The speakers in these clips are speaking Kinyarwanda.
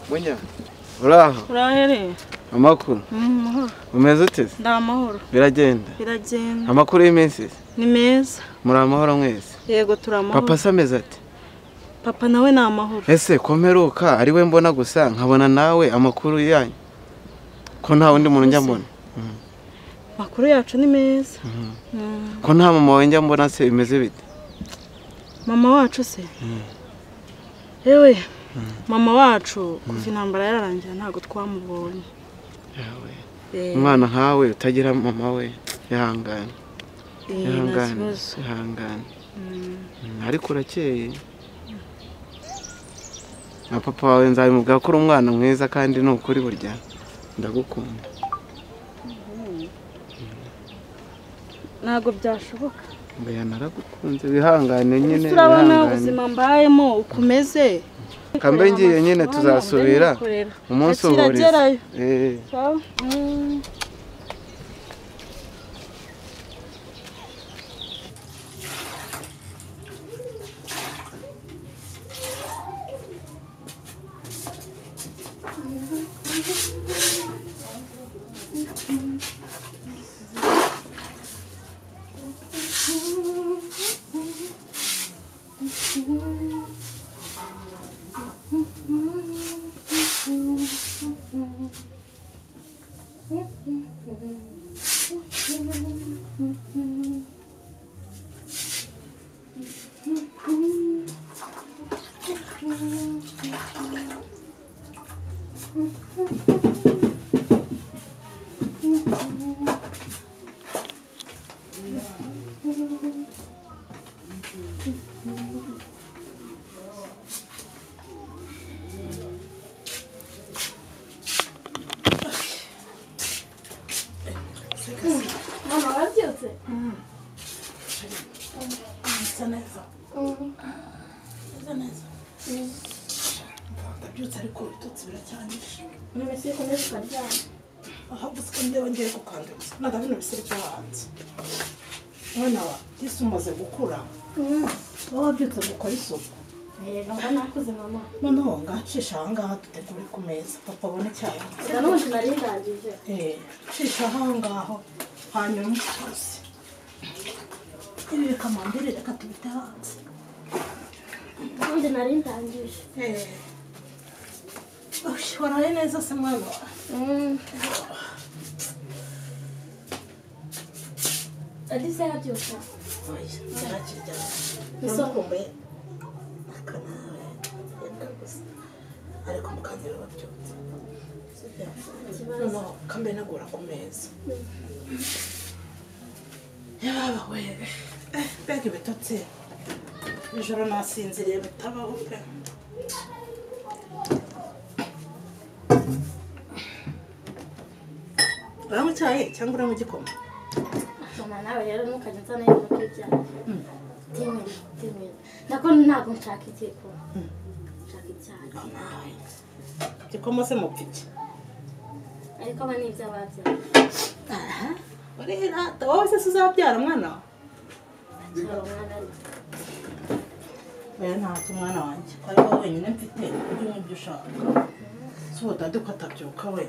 Munya. Uraho. Urahere. Amakuru. Umeze ute? Ndamahoro. Biragenda. Biragenda. Amakuru y'iminsi? Ni meza. Muri amahoro mwese? Yego turamahoro. Papa se ameze ate? Papa nawe ni amahoro. Ese ko mperuka ari we mbona gusa nkabona nawe amakuru yanyu. Ko nta wundi muntu njya mbona. Amakuru yacu ni meza. Ko nta mama wawe njya mbona se bimeze bite? Mama wacu se? Ewe. Mama wacu kuva intambara yararangira ntago twamubonye. Umwana nkawe utagira mama we yahangana. Yahangana. Yahangana. Ariko urakeye. Na papa wawe nzabimubwira ko uri umwana mwiza kandi ni ukuri burya ndagukunda. Ntago byashoboka. Mbe naragukunze bihangane nyine. Turabona ubuzima mbayemo ukomeze. Kambe ngiye nyine tuzasubira umunsi uhuriza. Mama wabyutse? Neza. Ndabyutse ariko ibitotsi biracyanyishe. None se komeza ukaryama? Ahubwo siko ndeba ngiye gukandagura. Ntabwo bino biseri byo hanze. Mwana wa, disi umaze gukura. Wowe wabyutse gukora isuku. Yego mba nakuze mama. Noneho ngacisha aha ngaha dutegure ku meza. Papa abone icyayi. N'ubundi nari ndangije. Cisha aha ngaho hanyuma usoze. Ibi bikamambiri reka tubite hanze. Ubundi nari ndangije. Waraye neza se mwana wa? Adise yabyuka. Oya, yarakiryamye. Narakumbuye. Aka nawe yenda gusa. Ariko mukanyira babyutse. Noneho kambe nagura ku meza. Yaba we. Mbega ibitotsi. Ijoro nasinziriye bitabaho pe. Uranywa icyayi cyangwa uranywa igikoma? Mama nawe rero ntukajya unzana ibintu by'ibyayi. Timena. Nako ntabwo nshaka igikoma. Nshaka icyayi. Igikoma se mupfa iki? Ariko aba ni iby'ababyaye. Aha. Urihirata wowe se uzabyara mwana wawe? Ndacyari umwana ariko. Oya ntacyo mwana wanjye. Ko ari wowe wenyine mfite ujye unywa ibyo ushaka. Si ubu dadi ko atabyuka we.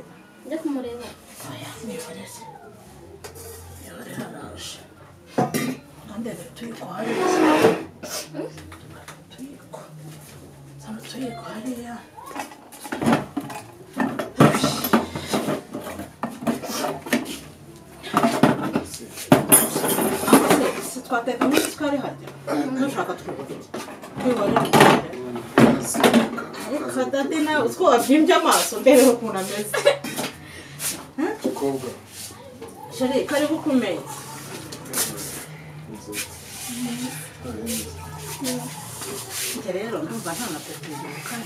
Njya kumureba. Oya nihorere. Nihorere araje. Nandebe utuyiko hariya. Utuyiko. Zana utuyiko hariya. Si twatekamo isukari harya? Nushaka twibone. Twibone. Ariko dadi nawe utwo wabyimbye amaso ndebe ukuntu ameze. Mukobwa. Shari karibu ku meza. Njye rero ndumva nta na peti ibuka.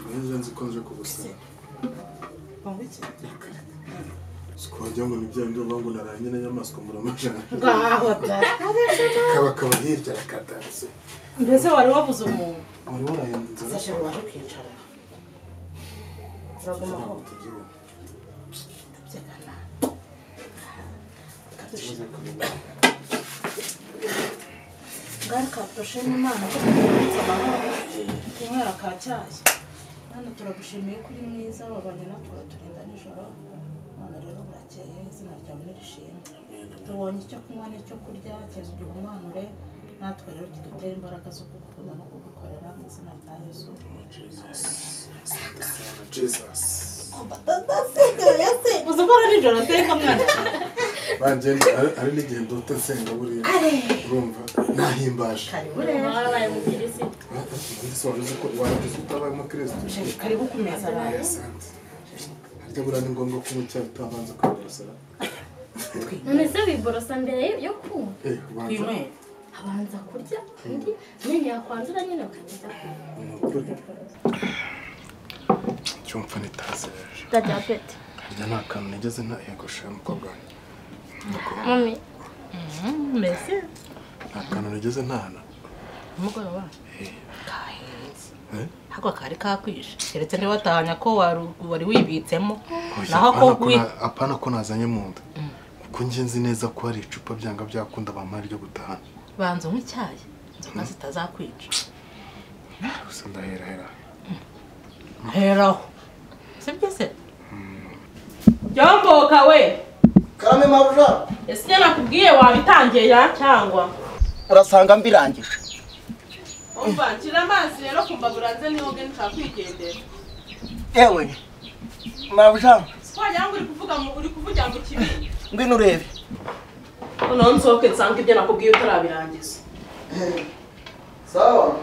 Neza nzi ko nje kugusaba. Ngo iki? Siko wagira ngo ni bya bindi bavuga ngo naranye n'inyamaswa muramajana. Ngaho da. Kaba hirya rakatase. Mbese wari wabuze umuntu? Wari waraye inzara. Sasha waje kwicara. Uraguma aho. Ndabyegana. Reka dushime Imana ko tubyutse amahoro tunywera ka cyayi. None turagushimiye kuri mwiza wabanye natwe turinda nijoro. None rero burakeye izina ryawe nirishimwe. Tubonye icyo kunywa n'icyo kurya kiza uduhumanure natwe rero kidutera imbaraga zo kugukunda no kugukorera mu izina rya Yesu. Jesus. Uzukora nijoro senga mwana. Banje ari n'igihe ndota nsenga buriya. Urumva nahimbaje. Karibu rero. Wabaye umukirisitu. Ndetse wari uzi ko waragize utabaye umukirisitu. Karibu ku meza bawe. Harya buriya ni ngombwa kunywa icyayi utabanza kwiborosora. None se wiborosa mbere yo kunywa? Twinywere. Abanza kurya undi amenyo yakwanzura nyine ukageza. Cyumva nitazeje. Ndajya pete. Harya nta kantu nigeze ntayegosha umukobwa wanjye. Mami. Mbese nta kantu nigeze ntahana. Umugoroba? Kahetse. Hako kari kakwishe. Keretse niba watahanya ko wari wibitsemo. Naho ko apana ko nazanye mu nda. Kuko nje nzi neza ko hari icupa byanga byakunda bamara ryo gutahana. Banza unywe icyayi. Inzoga zitazakwica. Gusa ndahera hera. Heraho. Sibyo se? Byomboka we. Karame mabuja. Ese nakubwiye wabitangiye ya cyangwa? Urasanga mbirangije. Umva nshira amazi rero kumva buranze niho ge nshaka kwigendera. Ewe. Mabuja. Twagira ngo uri kuvuga mu uri kuvugira mu kibi. Ngwino urebe. Noneho nsohoke nsanga ibyo nakubwiye utarabirangiza. Sawa.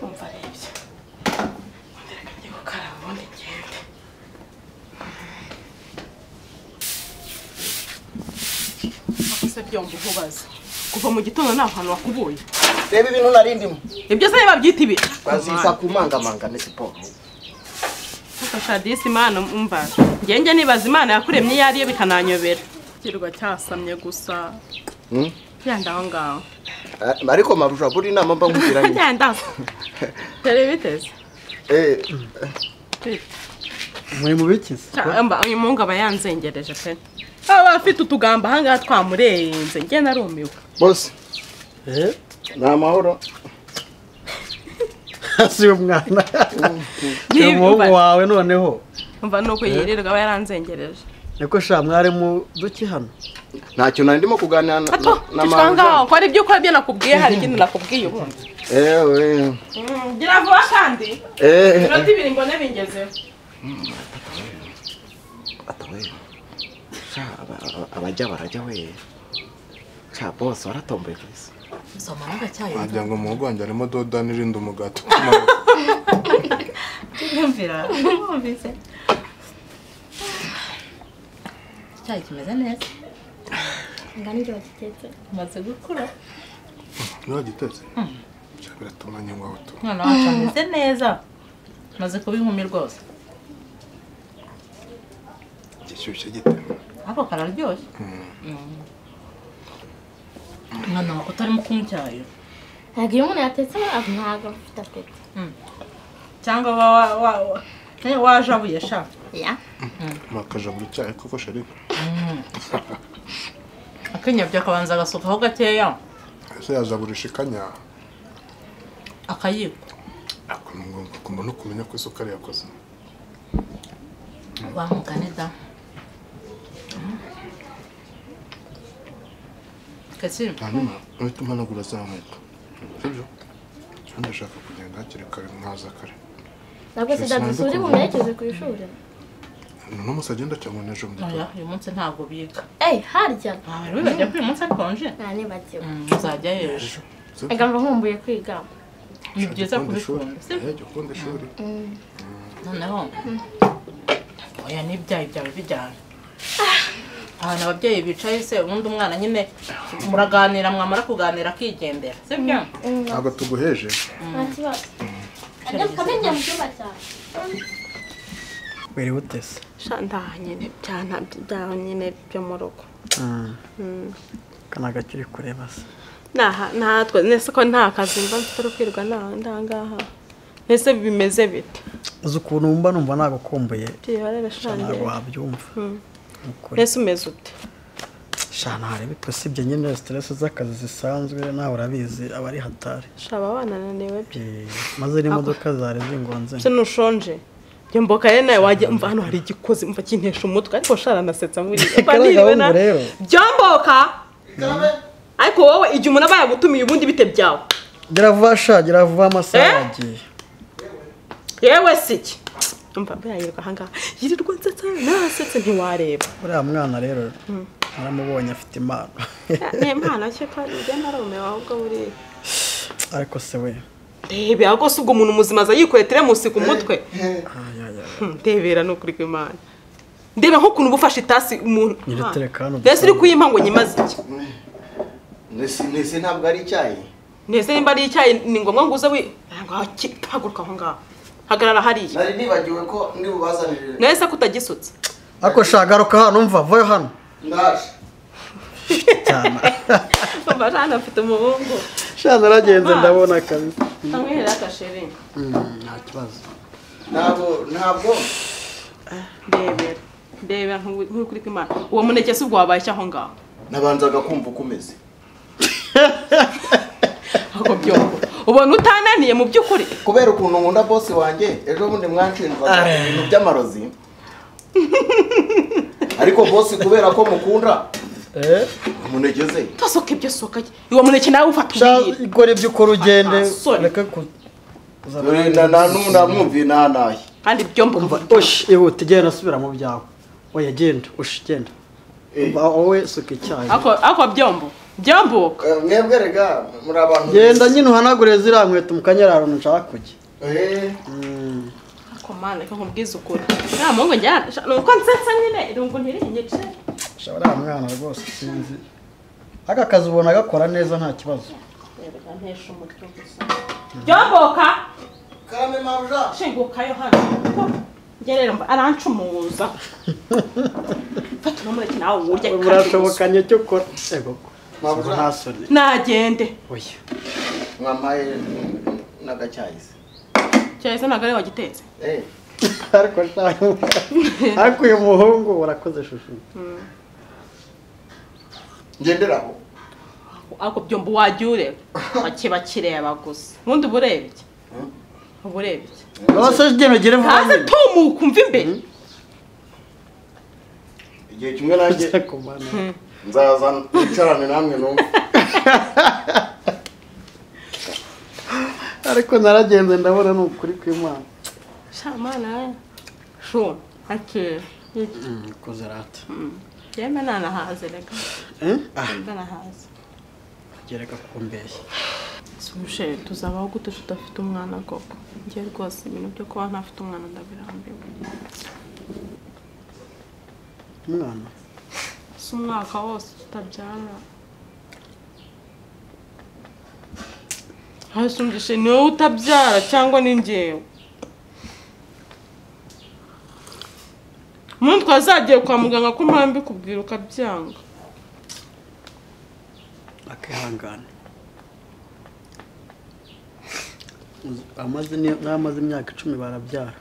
Umva rebye. Ndereka njye gukaraba ubundi ngende. Akose byombi nkubaza. Kuva mu gitondo nta hantu wakubuye. Reba ibintu narindimo. Ibyo se babyita ibi. Bazita kumangamanga ni siporo. Shadisi Imana umva. Ngenge nibaza Imana yakuremye yariye bikananyobera. Kirwa cyasamye gusa. Yanda aho ngaho. Ariko mabuja buri inama mba nkugira ni. Yanda. Tere biteze. Muri mubikize. Mba uyu mungu aba yanzengereje pe. Aba afite utugamba aha ngaha twamurenze nge narumiwe. Boss. Ni amahoro. Si umwana. Ni umuhungu wawe noneho. Umva nuko yirirwa aba yaranzengereje. Niko sha mwari mu duki hano. Ntacyo nari ndimo kuganira na mama. Ko ari ibyo ukora byo nakubwiye hari ikindi nakubwiye ubundi. Ewe. Gira vuba kandi. Inota ibiri mbone bingezeho. Atawe. Sha abajya barajya we. Sha boss waratomboye kabisa. Soma n'agacyayi. Wagira ngo umuhungu wanjye arimo doda n'irindi umugati. Yumvira. Yumvise. Icyayi kimeze neza. Ngani ibyo bagitetse. Maze gukura. Niba gitetse? Biratuma nywa utu. Mwana wacu ameze neza. Maze kuba inkumi rwose. Gishyushye gite? Ako kararyoshye. Mwana wawe utarimo kunywa icyayi. Ntabwo iyo umuntu yatetse ntabwo afite apeti. Cyangwa wajabuye sha. Ya. Makajabura icyayi koko shari. Akinyabya akabanza agasukaho gakeya. Ese yajaburisha ikanya. Akayiko. Ako ni ngombwa kumva no kumenya ko isukari yakoze. Wa mugani da. Kesi. Hanyuma uhita umpanagura za nkweto. Sibyo? Ndashaka kugenda hakiri kare nkaza kare. Ntabwo se dada uri bumerekeze ku ishuri. Uno munsi agenda cyangwa n'ejo mu gitondo? Oya, uyu munsi ntabwo biga. Harya. Bari bibajya ko uyu munsi akonje. Nta nibagiwe. Uzajya ejo. Ega mba nkumbuye kwiga. Ni byiza kubikunda. Sibyo? Ukunda ishuri. Noneho. Oya n'ibyayi byawe bijyana. Ahantu ababyeyi bicaye se ubundi umwana nyine muraganira mwamara kuganira akigendera. Sibyo? Ntabwo tuguheje. Nta kibazo. Ajya kamenya mu cyumba cyawe. Wiri utese. Sha nyine byana byaho nyine byo mu rugo. Kana gakiri kureba se. Naha natwe nese ko nta kazi mba mfite kwirwa nangaha. Nese bimeze bite? Uzi ukuntu mba numva nagukumbuye. Byihorere shange. Ntabwo wabyumva. Nese umeze ute? Shana hari biposibye nyine stress z'akazi zisanzwe nawe urabizi abari hatari. Shaba abana naniwe byo. Maze n'imodoka zari zingonze. Se nushonje. Byomboka rero nawe wajya umva hano hari igikozi umva kintesha umutwe ariko shara nasetsa muri. Byomboka. Ariko wowe igihe umuntu aba yagutumiye ubundi bite byawe. Gira vuba sha, gira vuba amasaha agiye. Yewe siki. Umva byayiruka hanga. Yirirwa nsetsa nasetse ntiwareba. Uriya mwana rero naramubonye afite impano. Ni impano cye kandi njye narumewe ahubwo buri. Ariko se we. Ndebe ahubwo se ubwo umuntu muzima aza yikoreye teremusi ku mutwe. Ndebera no kuri kw'Imana. Ndebe nko kuntu ubufashe itasi umuntu. Mbese uri kuyimpa ngo nyimaze iki? Nese ntabwo ari icyayi. Nese nimba ari icyayi ni ngombwa ngo uze wi haguruka aho ngaho. Hagarara hariya. Nari nibagiwe ko ndi bubazanire. Nese kutagisutse. Ako shagaruka hano umva vayo hano. Ndaje. Cyane. Umva jana mfite umuhungu. Shana naragenze ndabona kabisa. Amwihera akashere. Nta kibazo. Ntabwo. Ndebera nk'ukuri kw'Imana. Uwo muneke se ubwo wabaye aho ngaho. Nabanzaga kumva uko umeze. Ako byombo. Ubona utananiye mu by'ukuri. Kubera ukuntu nkunda boss wanjye ejo bundi mwanshinjwaga ibintu by'amarozi. Ariko boss kubera ko mukunda umunegeze. Tosoka ibyo soka. Iwo muneke nawe ufata ubwire. Ikora ibyo ukora ugende reka ku na namwumvi nanaye. Kandi byombo osh ihute genda asubira mu byawe. Oya genda osh genda. Wowe suka icyayi. Ako byombo. Byambuka. Mwebwe rega muri abantu. Genda nyine uhanagure ziriya nkweto mukanyararo nshaka kujya. Ako mana ko nkubwiza ukuri. Nta mungu njyana nuko nsetsa nyine irungu ntirinyece. Shobora mwana rwose sinzi. Aka kazi ubona gakora neza nta kibazo. Rega ntesha umutwe gusa. Byambuka. Karame mabuja. Shingukayo hano. Ngerera mba arancumuza. Fata unomureke nawe urye. Burashobokanye cyo kora. Ego. Nagende. Oya. Mwamaye nagacyayi se. Cyayi se nagare wagitetse. Ariko shayo. Ariko uyu muhungu urakoze shushu. Ngenderaho. Ako byombo wajyure. Bake bakireba gusa. Ubundi burebye. Uburebye. Nose geno gere vuba. Hase tumuka umva imbere. Igihe kimwe nanjye nzaza nicarane namwe numva. Ariko naragenze ndabona ni ukuri kw'Imana. Shamana. Sho, ati. Koze rata. Yeme nanahaze reka. Nanahaze. Gereka kumbeshya. Suje tuzabaho gute tudafite umwana koko. Ngiye rwose ibintu byo kuba ntafite umwana ndabirambiwe. Umwana si umwaka wose tutabyara. Hasumvishe ni wowe utabyara cyangwa ni njyewe. Umuntu twazagiye kwa muganga ko mpambi kubwira ukabyanga. Akihangana. Amaze n'amaze imyaka 10 barabyara.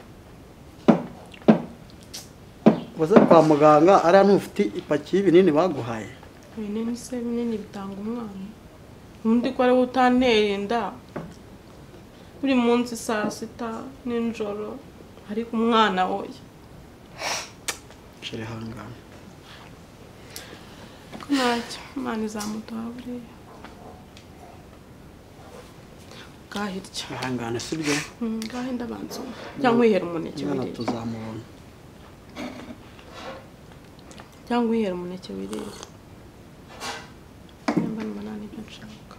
Waza kwa muganga ari ntufite ipaki y'ibinini baguhaye. Ibinini se binini bitanga umwana. Undi ko ari utantera inda. Buri munsi saa 6 n'injoro ariko umwana oya. Shire hangana. Ntacyo Imana izamuduha buriya. Gahirya. Hangana sibyo? Gahe ndabanza. Cyangwa uhera umuneke wirire. Tuzamubona. Cyangwa uhera umuneke wirire. Nimba nibona nibyo nshaka.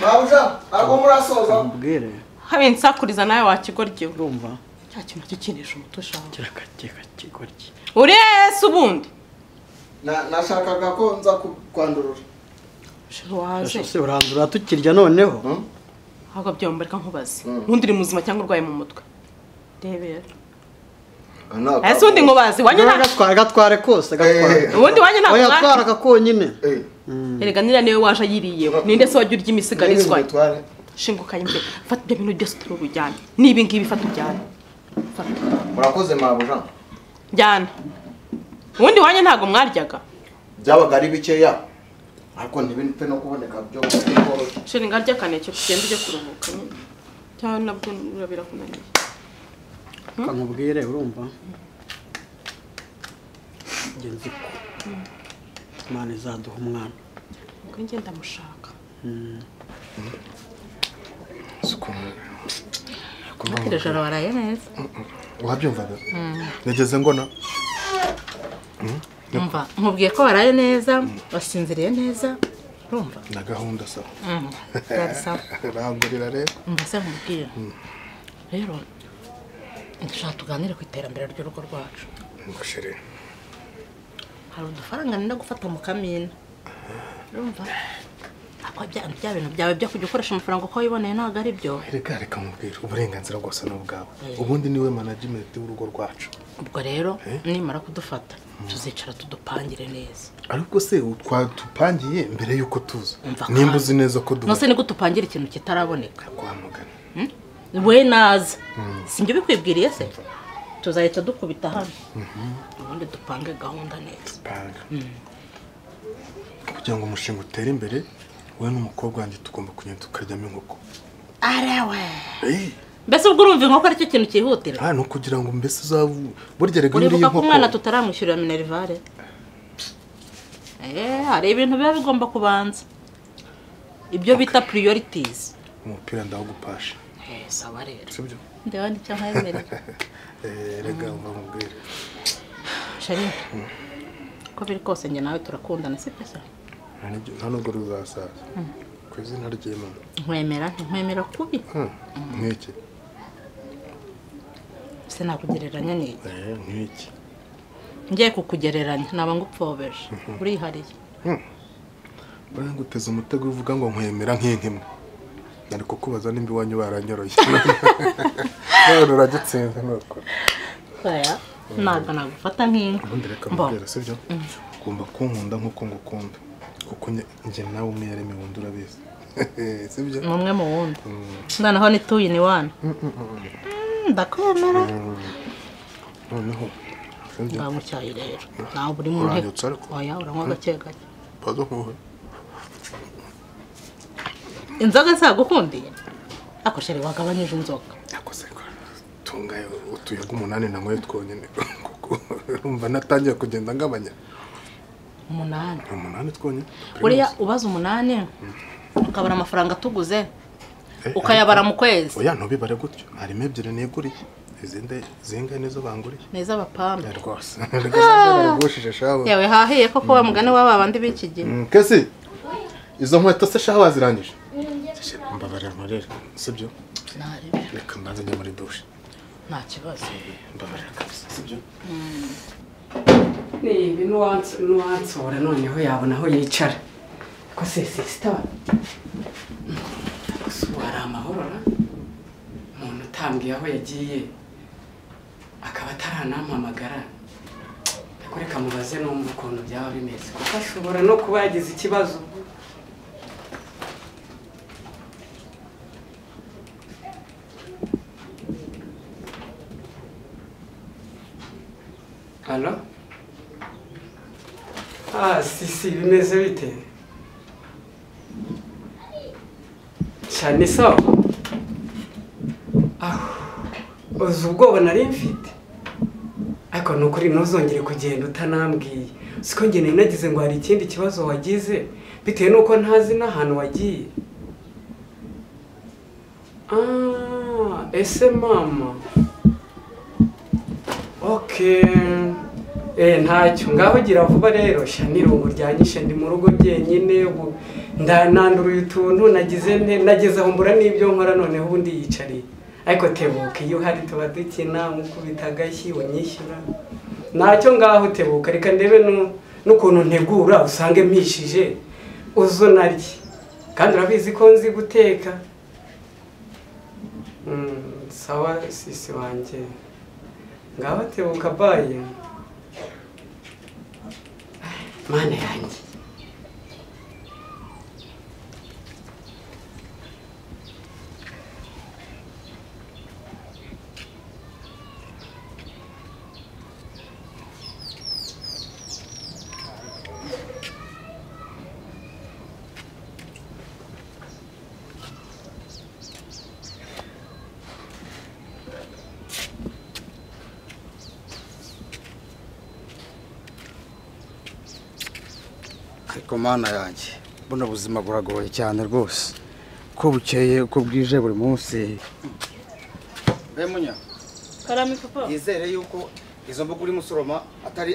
Babuja, ntabwo murasoza. Mbwire. Habe nsakuriza nawe wakigoryiwe. Urumva? Cya kintu gikinisha umutwe ushaka. Kirakakeka kigoryi. Urese ubundi. Nashakaga ko nza kwandurura. Waze. Se urandura tukirya noneho. Ahubwo byomba reka nkubaze. Ubundi uri muzima cyangwa urwaye mu mutwe? Ndebera. Ese ubundi nkubaze wanyu na gatware kose gatware. Ubundi wanyu ntabwo oya twara kakonyine. Erega nira niwe waje yiriye. Ninde se wajya urya imisigarizwa? Shinguka imbere. Fata ibyo bintu byose turubujyane. Nibi ngibi fata ujyane. Fata. Murakoze mabuja. Jyana. Ubundi wanye ntago mwaryaga. Byabaga ari bikeya. Ariko ntibipfe no kuboneka byo byoroshye. Sheri ngarya kaneke tugende ujye kuruhuka nyine. Cyangwa nabwo birakunaniye. Kamubwire urumva. Ngenzi ko Imana izaduha umwana. Ubwo njye ndamushaka. Iri joro waraye neza. Wabyumvaga? Nageze ngona. Umva, nkubwiye ko waraye neza, wasinziriye neza, urumva? Na gahunda sawa. Byari sawa. Rangurira rero. Umva se nkubwire. Rero ndashaka tuganire ku iterambere ry'urugo rwacu. Ngashire. Hari udufaranga nenda gufata mu kamina. Urumva? Ako bya bintu byawe byo kujya ukoresha amafaranga uko wiboneye ntabwo ari byo. Reka reka mubwire uburenganzira bwose n'ubwawe. Ubundi niwe management w'urugo rwacu. Ubwo rero nimara kudufata tuzicara tudupangire neza. Ariko se twatupangiye mbere yuko tuza. Nimba uzi neza ko duha. Nose niko tupangira ikintu kitaraboneka. Kwamugana. We naza. Sinjye bikwibwiriye se? Tuzahita dukubita hano. Ubundi dupange gahunda neza. Panga. Kugira ngo umushinga utere imbere, we n'umukobwa wanjye tugomba kugenda tukaryamo inkoko. Arewe. Mbese ubwo urumva inkoko ari cyo kintu cyihutira? Ah, no kugira ngo mbese uzavu burya rega uri inkoko. Umwana tutaramwishyurira minerivare. Hari ibintu biba bigomba kubanza. Ibyo bita priorities. Umupira ndawugupasha. Sawa rero. Sibyo? Ndeba nicyo nkayemerera. Rega umva mubwire. Shari. Ko biri kose njye nawe turakundana si pesa? Nta nubwo ruzasaza. Ku izina ry'Imana. Nkwemera, nkwemera kubi. Nk'iki? Se nakugereranya n'iki? Nk'iki. Ngiye kukugereranya naba ngupfobeje. Urihariye. Bari nguteze umutego uvuga ngo nkwemera nk'inkimwe. Nari kukubaza nimba iwanyu baranyoroye. None uragitsinze nuko. Oya, ntabwo nagufata nk'inka. Ubundi reka mubwire sibyo? Ugomba kunkunda nk'uko ngukunda. Kuko njye nawe umwe yaremye wundi urabizi. Sibyo? Umwe mu wundi. Noneho ni tuyi ni wana. Ndakwemera. Noneho ngamucyayi rero. Nawe uri mu ntebe. Oya, uranywa gake gake. Bazo nkuhe. Inzoga zagukundiye? Ako sheri wagabanyije inzoga. Ako se tunga utuyoga 8 nanyweye twonyine. Kuko urumva natangiye kugenda ngabanya. 8. 8 twonyine. Uriya ubaza 8 ukabara amafaranga tuguze ukayabara mu kwezi. Oya ntubibare gutyo. Harimo 2 neguriye. Izindi zinga nizo banguriye. Neza bapambe. Rwose. Rwose shawe. Yewe hahiye koko wa mugani waba bandi b'iki gihe. Kesi. Izo nkweto se shawe wazirangije? Mbabarira nkorera, sibyo? Narebe. Reka mbanze njye muri douche. Nta kibazo. Mbabarira kabisa, sibyo? Nibi nuwansora noneho yabona aho yicara. Ko se sister. Ko amahoro ra. Umuntu utambwiye aho yagiye akaba ataranampamagara. Reka mubaze numva ukuntu byaba bimeze kuko ashobora no kuba yagize ikibazo. Allo? Ah, si, bimeze bite? Cyane sawa. Ah, uzi ubwoba nari mfite. Ariko nukuri ntuzongere kugenda utanambwiye. Siko njye nagize ngo hari ikindi kibazo wagize bitewe nuko ntazi n'ahantu wagiye. Ah, ese mama. Okay. Ntacyo ngaho gira vuba rero sha nirungu ryanyishe ndi mu rugo njyenyine ubu ndananduruye utuntu nagize nageze aho mbura n'ibyo nkora noneho ubundi yicariye. Ariko tebuka iyo hari tuba dukina mukubita agashyi unyishyura. Ntacyo ngaho tebuka reka ndebe n'ukuntu ntegura usange mpishije uzo narye. Kandi urabizi ko nzi guteka. Sawa sisi wanjye. Ngaho tebuka baye. Mana yanjye. Ariko mana yanjye buno buzima buragoye cyane rwose, ko bukeye uko bwije buri munsi. Mbe munya Karame papa, yizere yuko izo mboga urimo usoroma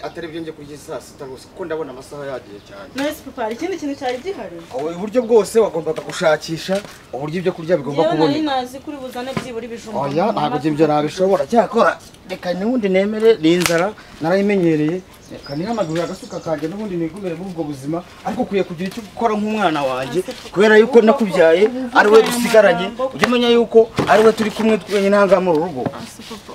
atari byo ngiye kurya saa sita rwose, kuko ndabona amasaha yagiye cyane. None papa hari ikindi kintu cyari gihari? Uburyo bwose wagombaga gushakisha uburyo ibyo kurya bigomba kuboneka. Yewe nari nazi kuri buzane byibura ibijumba. Oya ntabwo ibyo nabishobora, cyakora reka n'ubundi nemere ni inzara narayimenyereye, reka nihanagurire agasuka kanjye n'ubundi nigumire muri ubwo buzima, ariko ukwiye kugira icyo ukora nk'umwana wanjye kubera yuko nakubyaye ari we dusigaranye, ujye umenya yuko ari we turi kumwe twenyine aha ngaha mu rugo.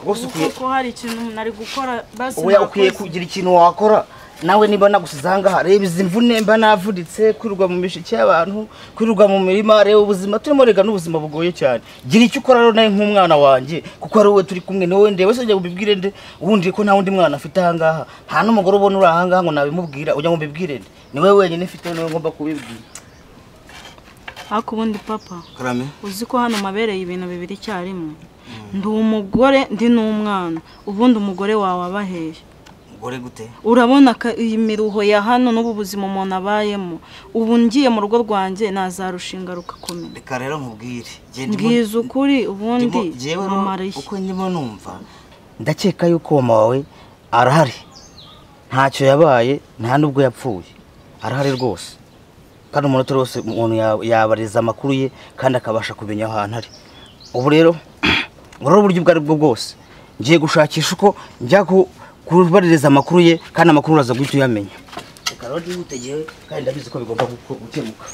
Rwose ukwiye ko hari ikintu nari gukora basi. Oya ukwiye kugira ikintu wakora nawe, niba nagusize aha ngaha reba izi mvune mba navunitse, kwirirwa mu mishike y'abantu, kwirirwa mu mirima, reba ubuzima turimo, rega n'ubuzima bugoye cyane. Gira icyo ukora rero nawe nk'umwana wanjye, kuko ari wowe turi kumwe, ni wowe ndeba se ujya ubibwire nde ubundi ko nta wundi mwana afite aha ngaha, nta n'umugore ubona uri aha ngaha ngo nabimubwira, ujya ngo mbibwire nde? Ni wowe wenyine mfite, niwe ngomba kubibwira. Ariko ubundi papa, Karame, uzi ko hano mabereye ibintu bibiri icyarimwe, ndi umugore ndi n'umwana. Ubundi umugore wawe abaheye umugore gute? Urabona iyi miruho ya hano n'ubu buzima umuntu abayemo, ubu ngiye mu rugo rwanjye nazarushinga rugakomera. Reka rero nkubwire, mbwiza ukuri, ubundi mama uko ndimo numva ndakeka yuko mama wawe arahari, ntacyo yabaye, nta nubwo yapfuye, arahari rwose, kandi umuntu wose umuntu yabariza amakuru ye kandi akabasha kumenya ahantu ari. Ubu rero ngorora uburyo ubwo ari bwo bwose ngiye gushakisha uko njya kubaririza amakuru ye, kandi amakuru uraza guhita uyamenya. Reka rero ntihutegeye kandi ndabizi ko bigomba gukemuka.